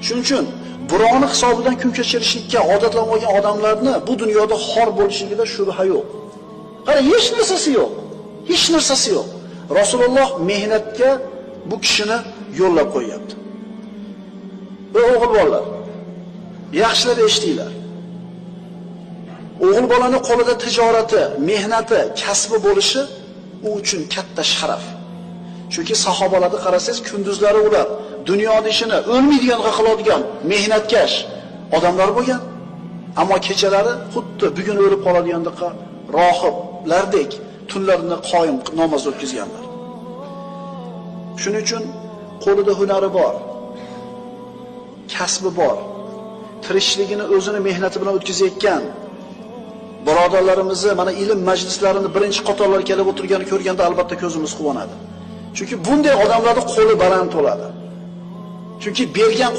Shuning uchun birovni hisobidan kun kechirishlikka odatlanib olgan odamlarni bu dunyoda xor bo'lishligida shubha yo'q. Qara, hech narsasi yo'q. Hech narsasi yo'q. Rasululloh mehnatga bu kishini yo'llab qo'yyapti. Ey o'g'il bolalar, yaxshilab eshitinglar. O'g'il bolani qo'lida tijorati, mehnati, kasbi bo'lishi u uchun katta sharaf. Chunki sahobalarni qarasangiz, kunduzlari ular dunyo ishini o'lmaydigan qiladigan mehnatkash odamlar bo'lgan. Ammo kechalari xuddi bugun o'lib qoladigandaqa rohiblardek tunlarini qoyim namoz o'tkazganlar. Shuning uchun qo'lida hunari bor, kasbi bor, tirishligini o'zini mehnati bilan o'tkazayotgan birodarlarimizni mana ilm majlislarini birinchi qatorlarga kelib o'tirganini ko'rganda albatta ko'zimiz quvonadi. Chunki bunday odamlarning qo'li baland bo'ladi. Chunki bergan